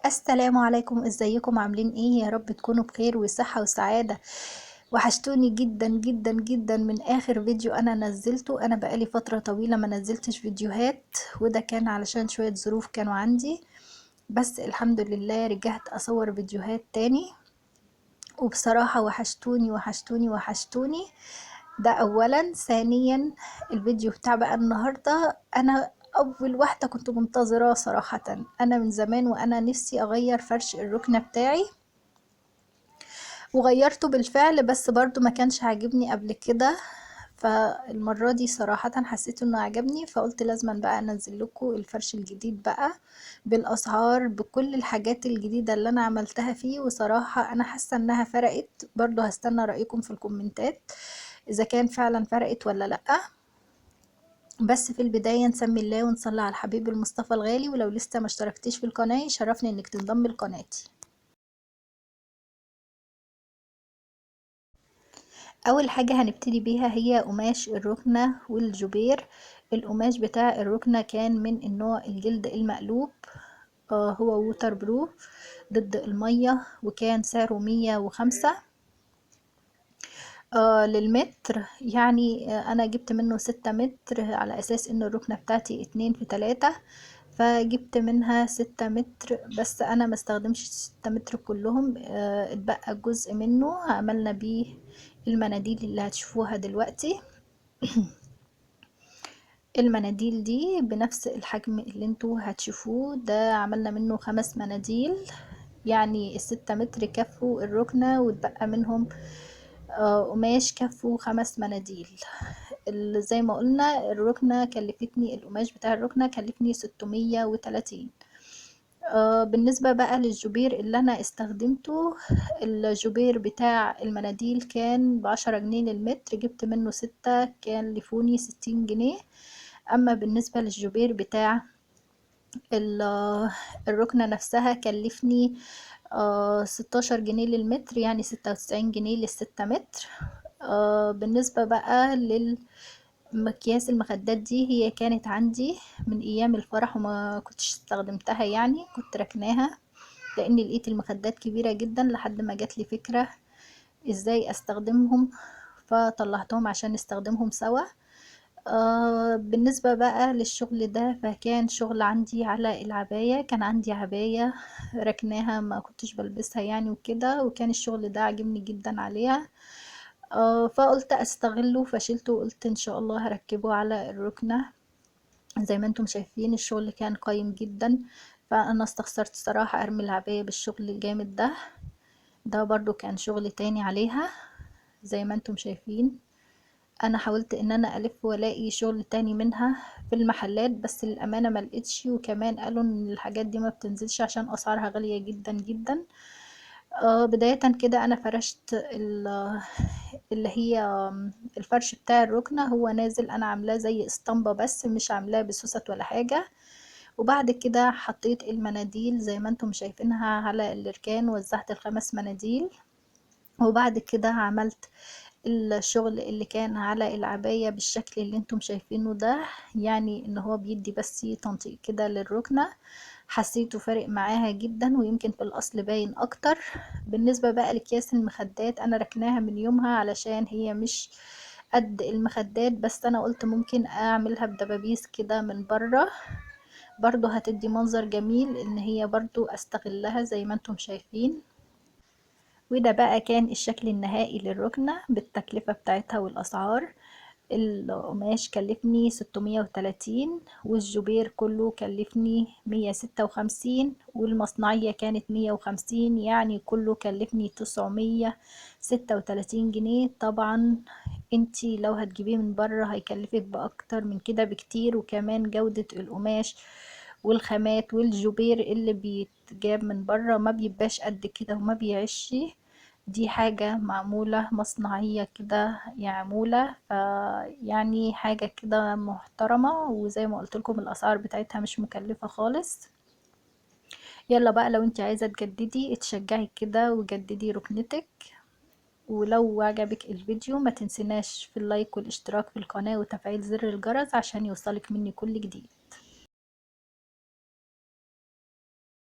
السلام عليكم، ازيكم؟ عاملين ايه؟ يا رب تكونوا بخير وصحة وسعادة. وحشتوني جدا جدا جدا من اخر فيديو انا نزلته. انا بقالي فترة طويلة ما نزلتش فيديوهات، وده كان علشان شوية ظروف كانوا عندي، بس الحمد لله رجعت اصور فيديوهات تاني. وبصراحة وحشتوني وحشتوني وحشتوني. ده اولا. ثانيا، الفيديو بتاع بقى النهاردة انا اول واحدة كنت منتظراه صراحة. انا من زمان وانا نفسي اغير فرش الركنة بتاعي، وغيرته بالفعل، بس برضو ما كانش عاجبني قبل كده، فالمرة دي صراحة حسيت انه عجبني، فقلت لازما بقى انزل لكم الفرش الجديد بقى بالاسعار بكل الحاجات الجديدة اللي انا عملتها فيه. وصراحة انا حاسة انها فرقت، برضو هستنى رأيكم في الكومنتات اذا كان فعلا فرقت ولا لأ. بس في البداية نسمي الله ونصلي على الحبيب المصطفى الغالي، ولو لسه ما اشتركتيش في القناة يشرفني انك تنضمي لقناتي. اول حاجة هنبتدي بيها هي قماش الركنة والجبير. القماش بتاع الركنة كان من النوع الجلد المقلوب، هو waterproof ضد المية، وكان سعره 105 للمتر. انا جبت منه 6 متر على اساس ان الركنة بتاعتي 2 في 3، فجبت منها 6 متر، بس انا ما استخدمش 6 متر كلهم، اتبقى جزء منه عملنا بيه المناديل اللي هتشوفوها دلوقتي. المناديل دي بنفس الحجم اللي انتوا هتشوفوه ده، عملنا منه 5 مناديل، يعني ال6 متر كفوا الركنة، واتبقى منهم قماش كفوا 5 مناديل. اللي زي ما قلنا الركنة كلفتني، القماش بتاع الركنة كلفني 630. بالنسبة بقى للجبير اللي أنا استخدمته، الجبير بتاع المناديل كان ب10 جنيه للمتر، جبت منه 6، كان لفوني 60 جنيه. أما بالنسبة للجبير بتاع الركنة نفسها كلفني 16 جنيه للمتر، يعني 96 جنيه لل6 متر. بالنسبة بقى للمكياس المخدات دي، هي كانت عندي من ايام الفرح وما كنتش استخدمتها، كنت ركناها لان لقيت المخدات كبيرة جدا، لحد ما جات لي فكرة ازاي استخدمهم فطلعتهم عشان نستخدمهم سوا. بالنسبة بقى للشغل ده، فكان شغل عندي على العباية، كان عندي عباية ركناها ما كنتش بلبسها وكان الشغل ده عجبني جدا عليها، فقلت استغله، فشيلته وقلت ان شاء الله هركبه على الركنة. زي ما انتم شايفين الشغل كان قايم جدا، فانا استخسرت الصراحة ارمي العباية بالشغل الجامد ده. ده برضو كان شغل تاني عليها زي ما انتم شايفين. انا حاولت ان انا الف والاقي شغل تاني منها في المحلات، بس للامانه ما لقيتش، وكمان قالوا ان الحاجات دي ما بتنزلش عشان اسعارها غاليه جدا جدا. بدايه كده انا فرشت اللي هي الفرش بتاع الركنه، هو نازل انا عاملاه زي اسطمبه بس مش عاملاه بسوست ولا حاجه. وبعد كده حطيت المناديل زي ما انتم شايفينها على الاركان، وزعت ال5 مناديل. وبعد كده عملت الشغل اللي كان على العباية بالشكل اللي انتم شايفينه ده، يعني ان هو بيدي بس تنطيق كده للركنة، حسيته فارق معاها جدا، ويمكن في الاصل باين اكتر. بالنسبة بقى لأكياس المخدات، انا ركناها من يومها علشان هي مش قد المخدات، بس انا قلت ممكن اعملها بدبابيس كده من بره، برضو هتدي منظر جميل ان هي برضو استغلها زي ما انتم شايفين. وده بقى كان الشكل النهائي للركنة بالتكلفة بتاعتها والأسعار. القماش كلفني 630، والجبير كله كلفني 156، والمصنعية كانت 150، يعني كله كلفني 936 جنيه. طبعا انتي لو هتجيبيه من بره هيكلفك بأكتر من كده بكتير، وكمان جودة القماش والخامات والجبير اللي بيتجاب من بره ما بيبقاش قد كده وما بيعيش. دي حاجة معمولة مصنعية كده يعمولة، فيعني حاجة كده محترمة، وزي ما قلت لكم الأسعار بتاعتها مش مكلفة خالص. يلا بقى لو انت عايزة تجددي اتشجعي كده وجددي ركنتك. ولو عجبك الفيديو ما تنسيناش في اللايك والاشتراك في القناة وتفعيل زر الجرس عشان يوصلك مني كل جديد.